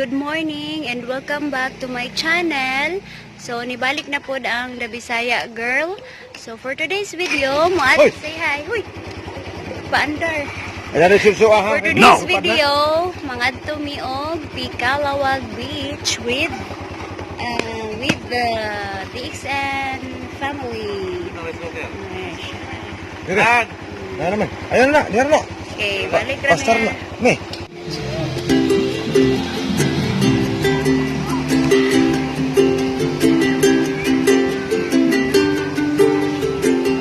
Good morning and welcome back to my channel. So, nibalik na pod ang The Bisaya Girl. So, for today's video, Hoy! Say hi. Huy! Paandar. Ayan na aha. For today's video, mangadto mi og Picalawag Beach with the DXN family. Dire. Ayan naman. Ayan na, dire na. Okay, balik ra Pastar mi. Na. Mi.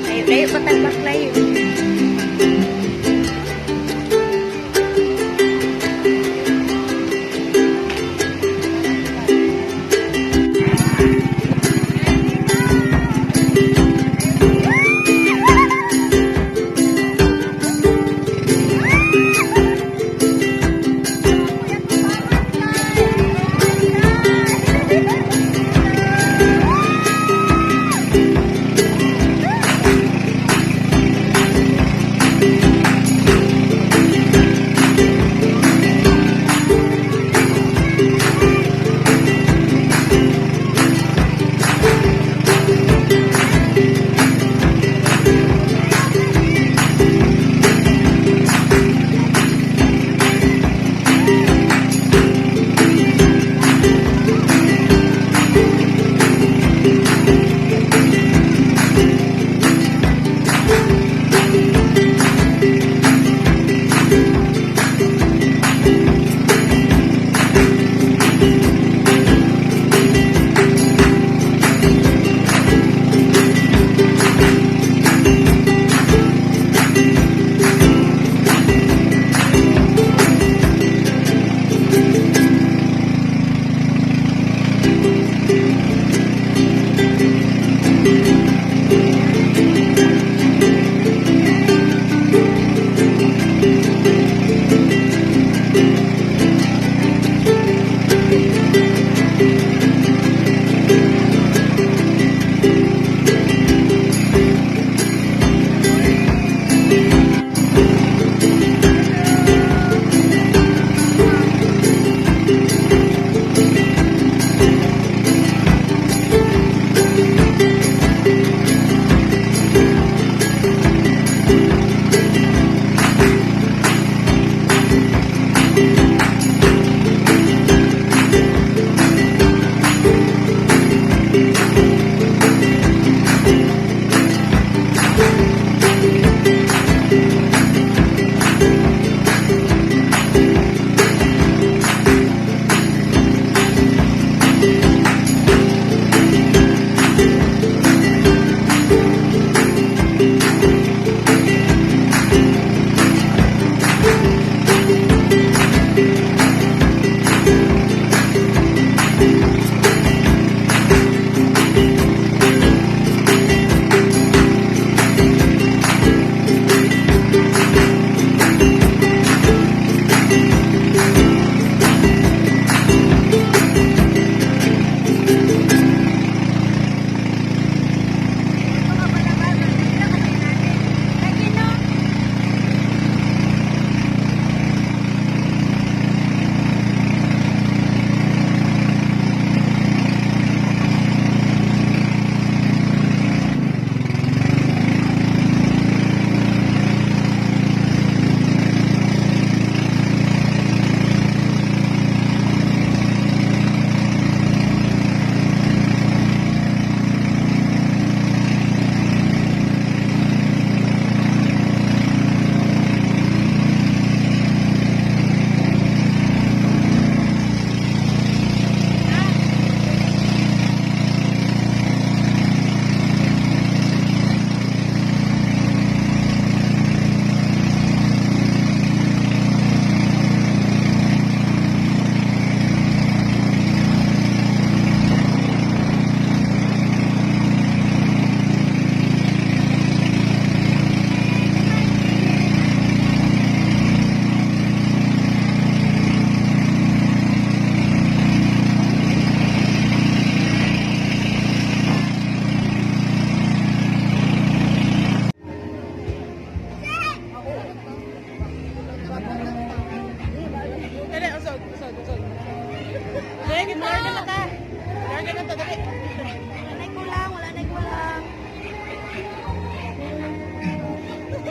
Layo, layo pa tagbak layo.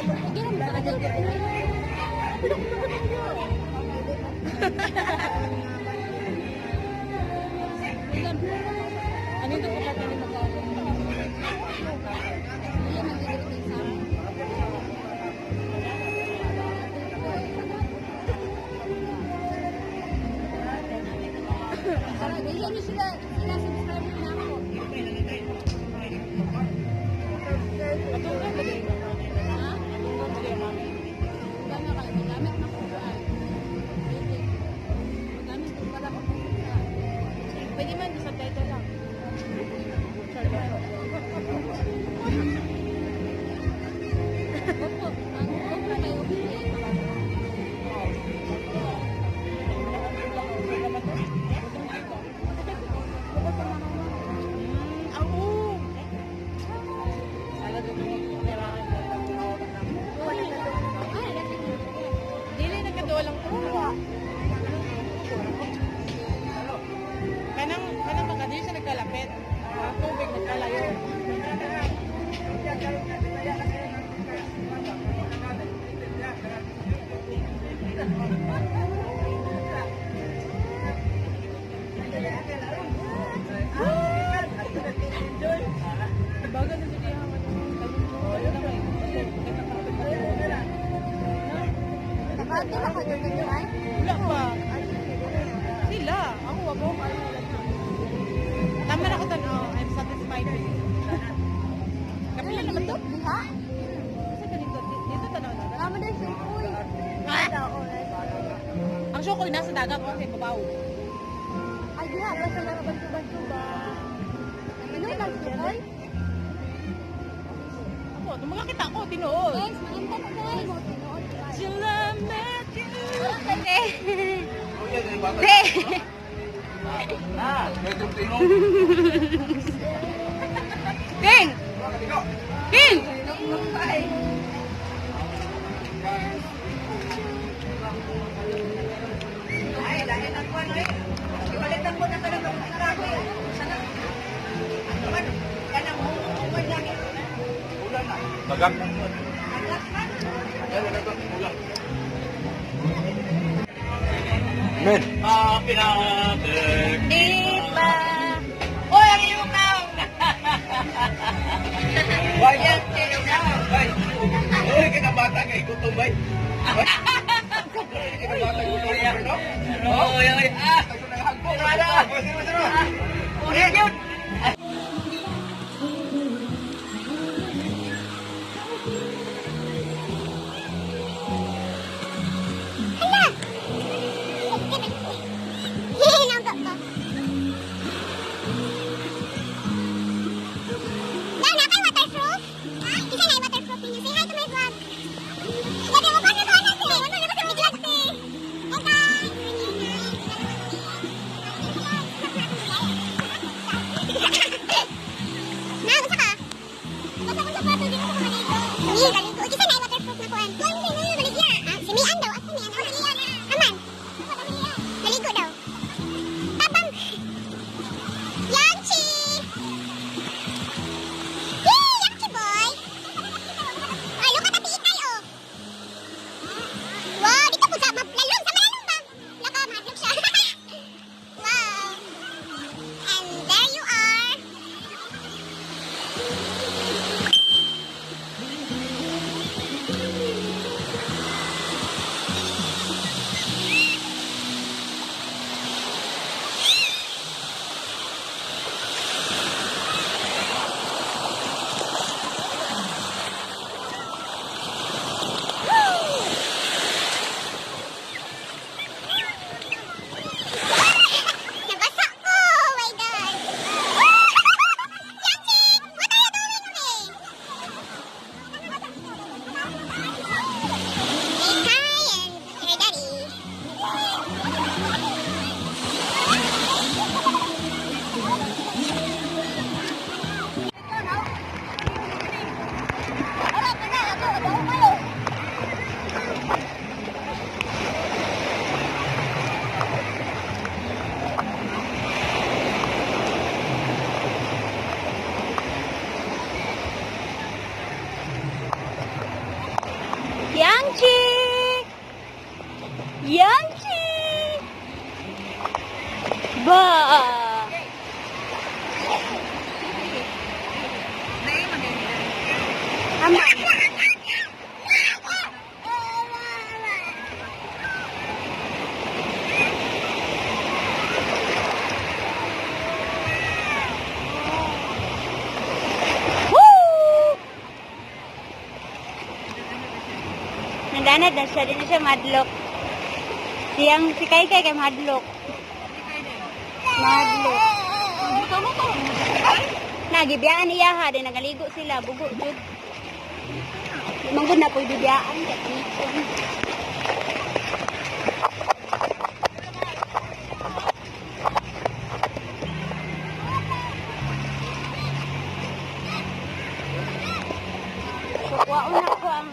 Ano ito po ka Dili ni sila sila subscriber na ako. Ha? Gana ka, magamit na ko kuan. Magamit ko para ko. Pwede man, subtitle lang. Opo, ang GoPro kay okay kay. Oo! Ay, Dili, nagkaduwa lang ko. Kanang, kanang baka di siya nagkalapit. Ang tubig nagkalayo. Baga na siya ang ano. Ano na kayo? Nakato na ka dito ay. Wala pa. Sila. Ako, wag ko. Tama na ko tanaw. I'm satisfied with it. Kapila naman to. Diha? Kasi ganito. Dito tanaw na. Tama na siya uy. Ang show ko nasa dagat. Okay, babaw. Ay diha basta na bantu-bantu ba. Ano lang siya oy? Ako, tumakakita ko, tinuod. Guys, maanta na guys. Tinuod guys. Till I met you. Be! Ping! Ping! Bagak. Men. Happy birthday. Di ba? Oy, ang iyong tao! Bay. Bay. Uy, kinabata kay gutom bay. Bay. Kinabata gutom bay, no? Oh, yan ay. Ah! Sino, sino? Ulit yun! Hala! Hinangga ka. Dana, kay waterproof? Isa na yung waterproof ninyo. Say hi to my vlog. Lagi mo, paano ko ano si? Ano na ba sa vlog si? Hi guys! Yangchi! Yangchi! Ba! Ama. Woo! Nandanad na siya, di na siya madlok. Siyang si Kai Kai kay madlok. Madlok. Nagibiyaan niya ha, di nagaligo sila, bugo jud. Manggod na po'y bibiyaan kay panitson. So, kuwaon na ko ang